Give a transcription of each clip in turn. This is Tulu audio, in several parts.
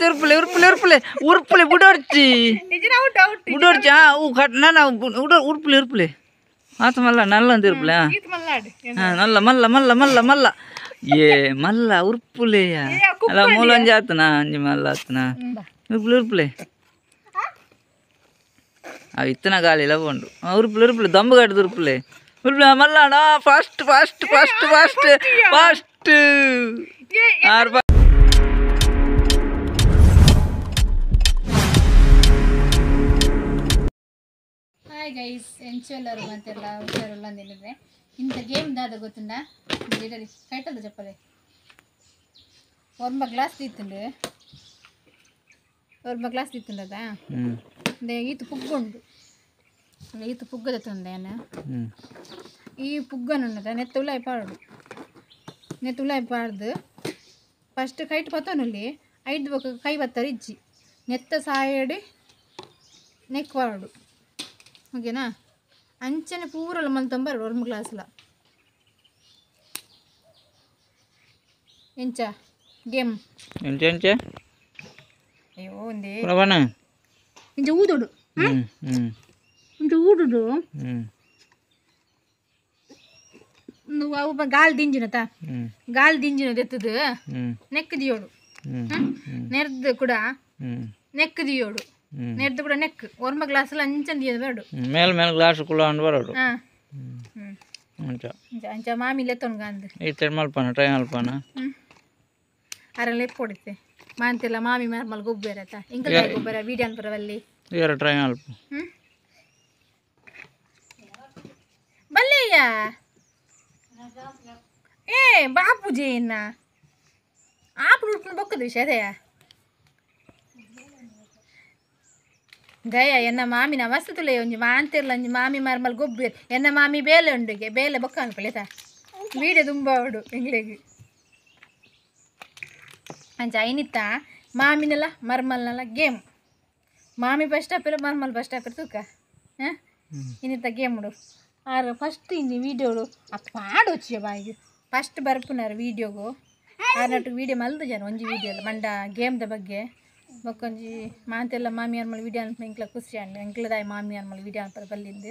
ಉರ್ಪುಲೆ ಉರ್ಪುಲೆ ಉರ್ಪುಲೆ ಉರ್ಪುಲೆ ಬುಡೋರ್ಚಿ ಬುಡೋರ್ಚಿ. ನಾ ಉರ್ಪುಲೆ ಉರ್ಪುಲೆ ಆತ ಮಲ್ಲ ನಲ್ಲ ಅಂತ ಉರ್ಪುಲೆ. ನಲ್ಲ ಮಲ್ಲ ಮಲ್ಲ ಮಲ್ಲ ಮಲ್ಲ ಏ ಮಲ್ಲ ಉರ್ಪುಲೆಯ ಅಲ್ಲ ಮೂಲೊಂಜಿ ಆತನ ಅಂಜಿ ಮಲ್ಲ ಆತನ ಉರ್ಪುಲೆ ಉರ್ಪುಲೆ. ಇತ್ತನ ಗಾಳಿ ಲವಂಡು ಉರ್ಪುಲೆ ಉರ್ಪುಲೆ ದಂಬು ಕಟ್ಟದ ಉರ್ಪುಲೆ ಉರ್ಪುಲೆ ಮಲ್ಲ first first first first first. Hi guys, ಎಂಚೆಲ್ಲರು ಅಂತೆಲ್ಲ ಹುಷಾರಲ್ಲ ಅಂದೇನಿದ್ರೆ ಇಂಥ ಗೇಮ್ ದಾದ ಗೊತ್ತುಂಡ ಕೈಟಲ್ದ ಚಪ್ಪಲೆ ಒರ್ಮ ಗ್ಲಾಸ್ ತಿತ್ತುಂಡು ಒರ್ಮ ಗ್ಲಾಸ್ ತಿತ್ತುಂಡದ ಈತು ಪುಗ್ಗುಂಡು ಈತು ಪುಗ್ಗದ ತುಂಡೇನ ಈ ಪುಗ್ಗನುನ್ನದ ನೆತ್ತ ಉಲಾಯಿ ಪಾಡು ನೆತ್ತ ಉಲಾಯಿ ಪಾಡ್ದು ಫಸ್ಟ್ ಕೈಟ್ ಪತ್ತೊನಲ್ಲಿ ಐದು ಬೊಕ್ಕ ಕೈ ಬತ್ತರ ಇಜ್ಜಿ ನೆತ್ತ ಸಾಯಡಿ ನೆಕ್ ಪಾಡು ಓಕೆನಾ. ಅಂಚನೆ ಪೂರಲ್ಲ ಮಲ್ತೊಂಬರು ಒರ್ಮ ಗ್ಲಾಸ್ಲ ಎಂಚ ಗೇಮ್ ಎಂಚ ಎಂಚ ಅಯ್ಯೋ ಒಂದೇ ಇಂಚ ಊದೋಡು ಇಂಚ ಊದುಡು ಅವು ಗಾಳಿ ದಿಂಜಿನತ ಗಾಳಿ ದಿಂಜಿನ ಎತ್ತದು ನೆಕ್ ದಿಯೋಡು ನೆರ್ದು ಕೂಡ ನೆಕ್ ದಿಯೋಡು ನೆರ್ದು ಕೂಡ ನೆಕ್ ಒರ್ಮ ಗ್ಲಾಸ್ ಎಲ್ಲ ಅಂಚನ್ ದಿಯೋದು ಬೇಡ ಮೇಲ್ ಮೇಲ್ ಗ್ಲಾಸ್ ಕುಲ ಅಂಡ್ ಬರೋಡು. ಅಂಚ ಅಂಚ ಮಾಮಿ ಲೆತ್ತೊನ್ಗ ಅಂದ್ ಈ ತಡ ಮಲ್ಪನ ಟ್ರೈ ಮಲ್ಪನ ಅರಲ್ಲ ಎಪ್ಪೊಡಿತೆ ಮಾಂತೆಲ್ಲ ಮಾಮಿ ಮರ್ಮಲ್ ಗೊಬ್ಬರ ಆತ ಇಂಕಲ್ ಗೊಬ್ಬರ ವೀಡಿಯೋ ಅನ್ಪರವಲ್ಲಿ ಏರ ಟ್ರೈ ಮಲ್ಪ ಬಲ್ಲೆಯ್ಯ ಏ ಬಾಪುಜಿ ಇನ್ನ ಆಪುಡು ಉಟ್ಕೊಂಡು ಬೊಕ್ಕದ ವಿಷಯ ದಯ ದಯ ಎನ್ನ ಮಾಮಿನ ವಸತುಲೆ ಒಂಜಿ ಮಾಂತಿರ್ಲ ಒಂಜಿ ಮಾಮಿ ಮರ್ಮಲ್ ಗೊಬ್ಬರ ಎನ್ನ ಮಾಮಿ ಬೇಲೆ ಉಂಡುಗೆ ಬೇಲೆ ಬೊಕ್ಕ ಅನ್ಕೊಳ್ಳೇತಾ ವೀಡಿಯೋ ತುಂಬ ಅವಡು ಎಂಗ್ಳಿಗೆ ಅಂಚ ಐನಿತ್ತ ಮಾಮಿನೆಲ್ಲ ಮರ್ಮಲ್ನೆಲ್ಲ ಗೇಮ್ ಮಾಮಿ ಫಸ್ಟ್ ಆಪಿರ ಮರ್ಮಲ್ ಫಸ್ಟ್ ಆಪಿರ ತೂಕ ಹಾಂ ಇನ್ನಿತ್ತ ಗೇಮ್ ಉಡು ಆರು ಫಸ್ಟ್ ಇಂಜಿ ವೀಡಿಯೋಡು ಆ ಪಾಡೊಚ್ಚಿಯ ಬಾಯಿಗೆ ಫಸ್ಟ್ ಬರ್ಪುನಾರು ವೀಡಿಯೋಗು ಆರ್ನಟ್ಟು ವೀಡಿಯೋ ಮಲ್ದು ಜನ ಒಂಜಿ ವೀಡಿಯೋ ಅಲ್ಲ ಮಂಡ ಗೇಮ್ದ ಬಗ್ಗೆ ಬೊಕ್ಕೊಂಜಿ ಮಾಂತೆಲ್ಲ ಮಾಮಿ ಅನ್ಮಲ್ ವೀಡಿಯೋ ಅನ್ಪ ಎಂಕ್ಲ ಖುಷಿ ಅಂಡ್ ಎಂಕ್ಲದಾಯಿ ಮಾಮಿ ಅನ್ಮಲ್ ವೀಡಿಯೋ ಅನ್ಪರ ಬಲ್ಲಿಂದು.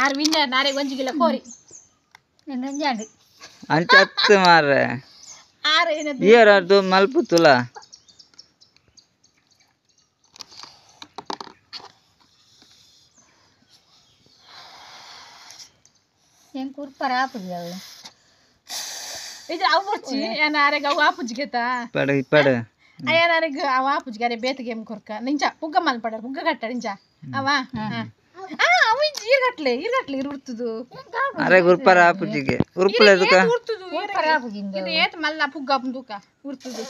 ಆರು ವಿನ್ನರ್ ನಾರೆ ಒಂಜಿ ಗಿಲ ಕೋರಿ ಅಂಚ ಅತ್ತು ಮಾರ್ರೆ ಆರು ಏನದು ಏರಾರ್ದು ಮಲ್ಪುತ್ತುಲ ಇದು ಅವು ಬೊರ್ಚಿ ಏನ ಅರೆಗ್ ಅವು ಆಪುಜ್ಗೆತ ಪಡ ಪಡ ಅಯ್ಯನ ಅರೆಗ್ ಅವು ಆಪುಜ್ಗೆ ಅರೆ ಬೇತ ಗೇಮ್ ಕೊರ್ಕ ನಿಂಚ ಪುಗ್ಗ ಮಲ್ಪಡ ಪುಗ್ಗ ಕಟ್ಟ ನಿಂಚ ಅವ ಅವು ಇಂಚ ಈರ್ಗಟ್ಲೆ ಈರ್ಗಟ್ಲೆ ಇರು ಉರ್ತುದು ಅರೆ ಗುರ್ಪರ ಆಪುಜಿಗೆ ಉರ್ಪುಲೆ ಎದುಕ ಉರ್ತುದು ಇದು ಏತ್ ಮಲ್ಲ ಪುಗ್ಗ ತೂಕ ಉರ್ತುದು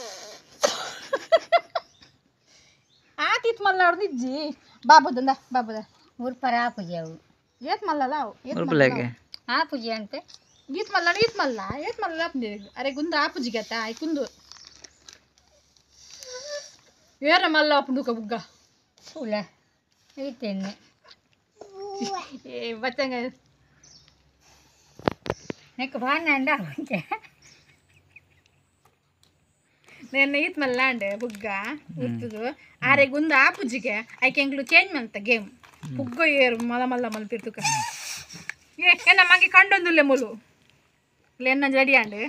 ಆತಿತ್ ಮಲ್ಲ ಅವ್ರದ್ದು ಇಜ್ಜಿ ಬಾಬುದಂದ ಬಾಬುದ ಉರ್ಪರ ಆಪುಜಿ ಅವು ಏತ್ ಮಲ್ಲಲ್ಲ ಅವು ಉರ್ಪುಲೆಗೆ ಆಪುಜಿ ಅಂತೆ ಈತ್ ಮಲ್ಲ ಈತ್ ಮಲ್ಲ ಏತ್ ಮಲ್ಲ ಅರೆ ಗುಂದು ಆಪುಜಿಗೆ ಆತ ಆಯ್ ಕುಂದು ಏರ ಮಲ್ಲ ಆಪುಂಡುಕ ಬುಗ್ಗ ಉಲ ಈತೆನ್ನೆ ಏ ಬಚ್ಚಂಗ ನೆಕ್ ಬಾಣ ಅಂಡ నేను ಈತ್ ಮಲ್ಲಾಂಡೆ ಬುಗ್ಗ ಉರ್ತುದು ಆರೆ ಗುಂದು ಆಪುಜಿಗೆ ಐಕೆ ಎಂಗ್ಲು ಚೇಂಜ್ ಮಂತ ಗೇಮ್ ಪುಗ್ಗ ಏರು ಮಲ ಮಲ್ಲ ಮಲ್ಪಿರ್ತುಕ ಏ ಏನ ಮಂಗೆ ಕಂಡೊಂದುಲ್ಲೆ ಮುಲು ಎನ್ನ ರೆಡಿ ಅಂಡು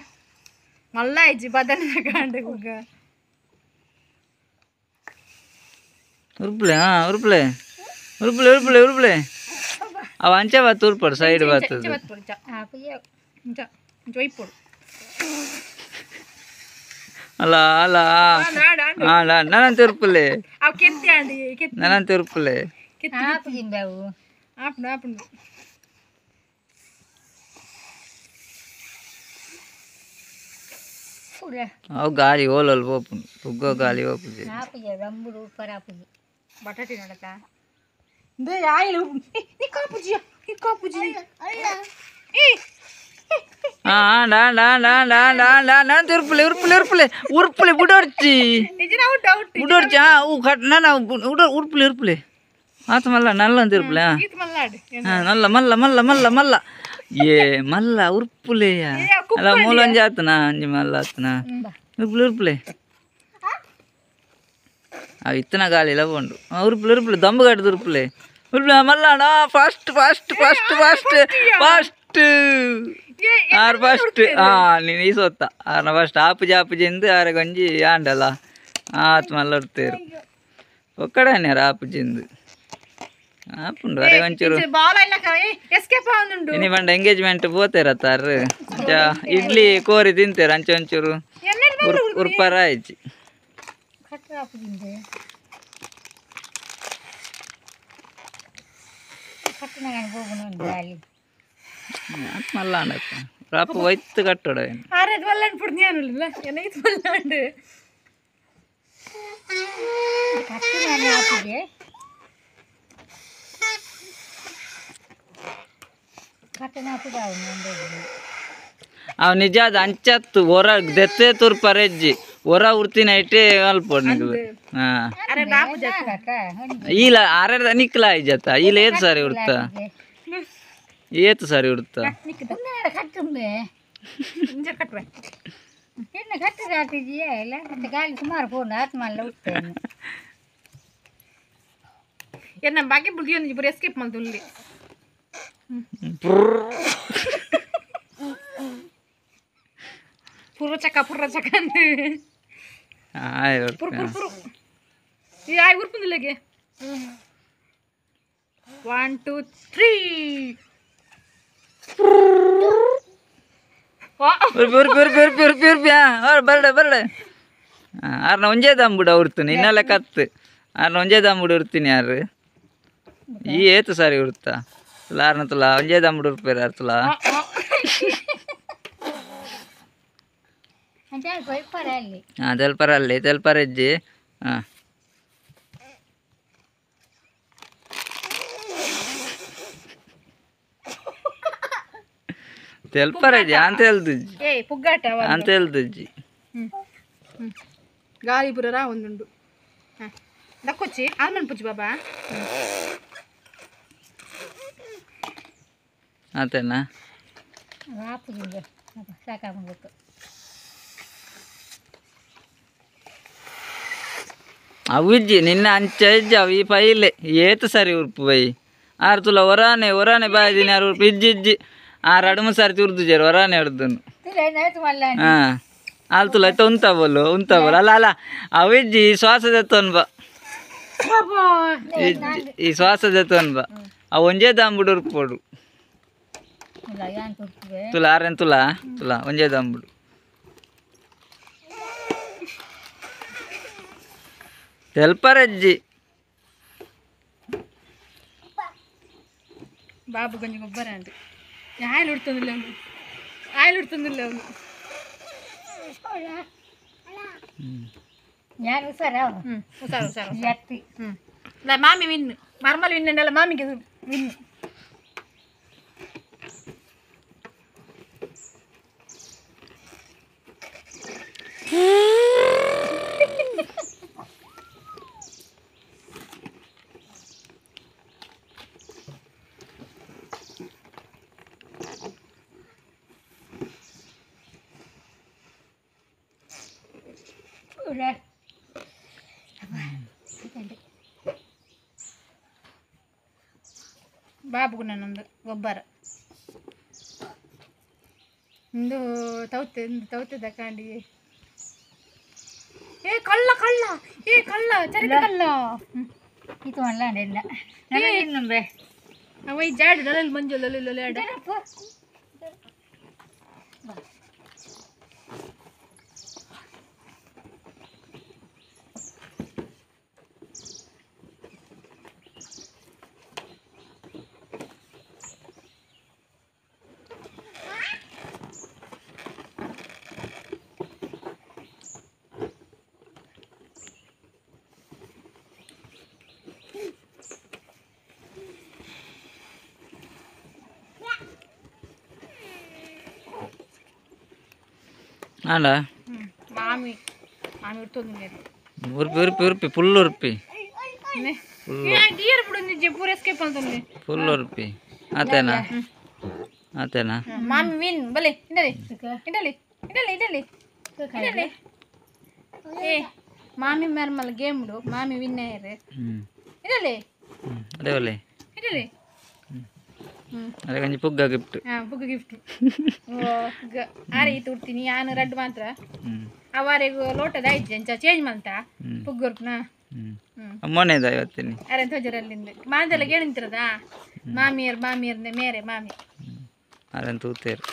ಮಲ್ಲ ಇಜ್ಜಿ ಬದನೆ ಕಂಡು ಬುಗ್ಗ ಉರ್ಪುಲೆ ಹಾಂ ಉರ್ಪುಲೆ ಉರ್ಪುಲೆ ಉರ್ಪುಲೆ ಉರ್ಪುಲೆ ಅವ ಅಂಚೆ ಬಾತು ಉರ್ಪಡು ಸೈಡ್ ಬಾತದು ಒಯ್ಪೊಡು ಅಲ್ಲ ಅಲ್ಲ ಹಾಂ ನನ್ನಂತ ಉರ್ಪುಲೆ ಅವು ಕೆತ್ತಿ ಅಂಡಿ ಕೆತ್ತಿ ನನ್ನಂತ ಉರ್ಪುಲೆ ಆಪುಜಿಂದ ಅವು ಆಪುಂಡು ಆಪುಂಡು ಅವು ಗಾಳಿ ಓಲಲ್ ಪೋಪುಂಡು ಪುಗ್ಗ ಗಾಳಿ ಪೋಪುಜಿ ಆಪುಜಿ ರಂಬುಡು ಉರ್ಪರ ಆಪುಜಿ ಬಟಾಟೆ ನೋಡಕ ಇಂದೇ ಆಯಿಲ್ ನೀ ಕಾಪುಜಿ ನೀ ಕಾಪುಜಿ ಏ ಉರ್ಪುಲೆ ಉರ್ಪುಲೆ ಉರ್ಪುಲೆ ಬುಡೋರ್ಚಿ ಬುಡೋರ್ಚಿ. ಉರ್ಪುಲೆ ಉರ್ಪುಲೆ ಆತ ಮಲ್ಲ ನಲ್ಲ ಅಂತ ಉರ್ಪುಲೆ. ನಲ್ಲ ಮಲ್ಲ ಮಲ್ಲ ಮಲ್ಲ ಮಲ್ಲ. ಏ ಮಲ್ಲ ಉರ್ಪುಲೆಯ ಅಲ್ಲ ಮೂಲೊಂಜಿ ಆತನ ಅಂಜಿ ಮಲ್ಲ ಆತನ ಉರ್ಪುಲೆ ಉರ್ಪುಲೆ ಅವು ಇತ್ತನ ಗಾಳಿಲ ಪೋಂಡು ಉರ್ಪುಲೆ ಉರ್ಪುಲೆ ದಂಬು ಕಟ್ಟದ ಉರ್ಪುಲೆ ಉರ್ಪುಲೆ ಮಲ್ಲಾಣ first first first first first ಆರು ಫಸ್ಟ್ ನೀನು ಈ ಸೊತ್ತ ಆರ್ನ ಫಸ್ಟ್ ಆಪುಜಿ ಆಪುಜಿಂದು ಆರೆ ಗೊಂಜಿ ಆಂಡಲ್ಲ ಆತ್ ಮಲ್ಲ ಉರ್ತೇರು ಒಕ್ಕಡೆ ಆಪುಜಿಂದು ಆಪುಂಡು ಅರೆ ಒಂಚೂರು ಇನಿ ಬಂಡ ಎಂಗೇಜ್ಮೆಂಟ್ ಪೋತೇರ ತಾರು ಇಡ್ಲಿ ಕೋರಿ ತಿಂತೇರ ಅಂಚೆ ಒಂಚೂರು ಉರ್ಪರ ಆಯ್ತು ಮಲ್ಲಾಂಡಪ್ಪ ರಾಪು ವೈತ್ ಕಟ್ಟೋಡ ಅವ್ ನಿಜ ಅದು ಅಂಚತ್ತು ಹೊರ ದೆತ್ತೆ ತುರ್ಪರೆಜ್ಜಿ ಹೊರ ಉರ್ತಿನ ಇಟ್ಟೆ ಅಲ್ಪೋಡ್ ನಿಕ್ಲು ಹಾಂ ಇಲ್ಲ ಆರೆಡ್ದ ನಿಕ್ಲ ಆಯ್ಜತ್ತ ಇಲ್ಲ ಏತ್ ಸಾರಿ ಉರ್ತ ಏತ್ ಸಾರಿ ಉರ್ತ ಪುರ್ರ ಚಕ ಪುರ್ರ ಚಕ ಪುರ್ ಪುರ್ ಪುರ್ ಈ ಆಯ್ ಉರ್ಪುಂದಿಲ್ಲಗೆ 1 2 3 ಉರ್ಪಿ ಉರ್ಪಿ ಉರ್ಪಿ ಉರ್ಪಿ ಉರ್ಪಿ ಉರ್ಪಿ ಬರಡೆ ಬರಡೆ ಆರ್ನ ಒಂಜೇ ದಂಬುಡ ಉರ್ತೀನಿ ಇನ್ನೆಲ್ಲ ಕತ್ತು ಆರ್ನ ಒಂಜೇ ದಂಬುಡು ಉರ್ತೀನಿ ಯಾರು ಈ ಏತು ಸಾರಿ ಉರ್ತ ತುಲ ಆರ್ನ ತುಲ ಒಂಜೇ ದಂಬುಡು ಉರ್ಪೇರು ಯಾರು ತುಲ ಹಾಂ ತೆಲ್ಪರಲ್ಲಿ ತೆಲ್ಪರೆಜ್ಜಿ ಹಾಂ ತೆಲ್ಪರೆಜ್ಜಿ ಅಂತ ಹೇಳ್ದುಜ್ಜಿ ಅಂತ ಹೇಳ್ದುಜ್ಜಿ ಗಾಳಿ ಪುರ ಒಂದುಂಡು ದಕ್ಕೊಚ್ಚಿ ಆಲ್ಮನ್ ಪುಜ್ಜಿ ಬಾಬಾ ಆತೇನಾ ಅವಿಜ್ಜಿ ನಿನ್ನ ಅಂಚ ಇಜ್ಜಿ ಅವು ಈ ಪೈಲೆ ಏತು ಸರಿ ಉರ್ಪು ಬೈ ಆರು ತುಲ ಒರಾನೆ ಒರಾನೆ ಬಾಯ್ದಿನಿ ಆರು ಉರ್ಪು ಇಜ್ಜಿ ಇಜ್ಜಿ ಆರು ಅಡುಮ ಸಾರಿ ತುರ್ದು ಒರಾನೆ ಹಿಡ್ದನು ಹಾಂ ಆಲ್ ತುಲ ಆಯ್ತು ಉಂತ ಬೋಲು ಉಂತ ಬೋಲು ಅಲ್ಲ ಅಲ್ಲ ಅವಿಜ್ಜಿ ಈ ಶ್ವಾಸ ದೆತ್ತೋನ್ ಬಾ ಇಜ್ಜಿ ಈ ಶ್ವಾಸ ದೆತ್ತೋನ್ ಬಾ ಅವು ಒಂಜೇ ದಾಂಬುಡು ಉರ್ಪೋಡು ತುಲ ಆರೇನು ತುಲ ತುಲ ಒಂಜೇ ದಾಂಬುಡು ತೆಲ್ಪರಜ್ಜಿ ಬಾಬು ಗೊಂಜಿ ಗೊಬ್ಬರ ಅಂತ ಆಯಿಲ್ ಉಡ್ತಂದಿಲ್ಲ ಅವನು ಆಯಿಲ್ ಉಡ್ತಂದಿಲ್ಲ ಅವನು ಹುಷಾರು ಹುಷಾರು ಹ್ಞೂ ಮಾಮಿ ವಿನ್ ಮರ್ಮಲ್ ವಿನ್ ಅಲ್ಲ ಮಾಮಿಗೆ ವಿನ್ ಬಾಬುಗು ನನ್ನೊಂದು ಗೊಬ್ಬರ ಇಂದು ತೌತೆ ಇಂದು ತೌತೆ ತಕೊಂಡಿ ಏ ಕಳ್ಳ ಕಳ್ಳ ಏ ಕಳ್ಳ ಚರಿತ ಕಳ್ಳ ಇದು ಮಲ್ಲಾಂಡೆಲ್ಲ ಇನ್ನೊಂಬೆ ಅವ ಈ ಜಾಡು ಲಲಲ್ ಮಂಜು ಲಲಲ್ ಲಲಾಡ ಅಲ್ಲ ಮಾಮಿ ಮಾಮಿ ಉರ್ತೊಂದು ಉರ್ಪಿ ಉರ್ಪಿ ಉರ್ಪಿ ಫುಲ್ ಉರ್ಪಿ ಡಿಯರ್ ಬಿಡು ನಿಜ ಪೂರ ಎಸ್ಕೇಪ್ ಅಂತಂದೆ ಫುಲ್ ಉರ್ಪಿ ಆತೇನಾ. ಆತೇನಾ ಮಾಮಿ ವಿನ್ ಬಲೆ ಇಂಡಲಿ ಇಂಡಲಿ ಇಂಡಲಿ ಇಂಡಲಿ ಇಂಡಲಿ ಏ ಮಾಮಿ ಮರ್ಮಲ್ ಗೇಮ್ ಉಡು ಮಾಮಿ ವಿನ್ ಆಯರು ಇಂಡಲಿ ಅದೇ ಒಳ್ಳೆ ಇಂಡಲಿ ಅದೇ ಕಂಜಿ ಪುಗ್ಗ ಗಿಫ್ಟ್ ಹಾ ಪುಗ್ಗ ಗಿಫ್ಟ್ ಪುಗ್ಗ ಆರೆ ಈತ ಉಡ್ತೀನಿ ಯಾನು ರಡ್ಡು ಮಾತ್ರ ಅವಾರೆಗು ಲೋಟದ ಆಯ್ತು ಅಂಚ ಚೇಂಜ್ ಮಲ್ತ ಪುಗ್ಗುರ್ಪುನ ಮೊನ್ನೆದ ಇವತ್ತಿನಿ ಅರೆ ತೋಜರಲ್ಲಿಂದ ಮಾಂದೆಲ್ಲ ಕೇಳಿಂತಿರದ ಮಾಮಿಯರ್ ಮಾಮಿಯರ್ನೆ ಮೇರೆ ಮಾಮಿ ಅರೆನ್ ತೂತೇರು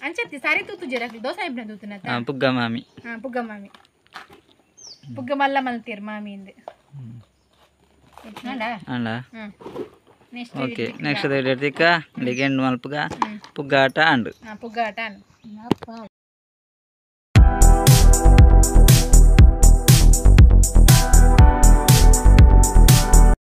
ಅಂಚತ್ತಿ ಸಾರಿ ತೂತು ಜರ ದೋಸೆ ಇಬ್ಬನ ತೂತುನ ಪುಗ್ಗ ಮಾಮಿ ಹಾ ಪುಗ್ಗ ಮಾಮಿ ಪುಗ್ಗ ಮಲ್ಲ ಮಲ್ತೀರ್ ಮಾಮಿ ಇಂದು ಅಣ್ಣ ಓಕೆ ನೆಕ್ಸ್ಟ್ ತಿಕ್ಕ ಗೆಂಡು ಮಲ್ಪುಗ ಪುಗ್ಗ ಆಟ ಅಂಡು ಪುಗ್ಗ ಆಟ ಅಂಡು.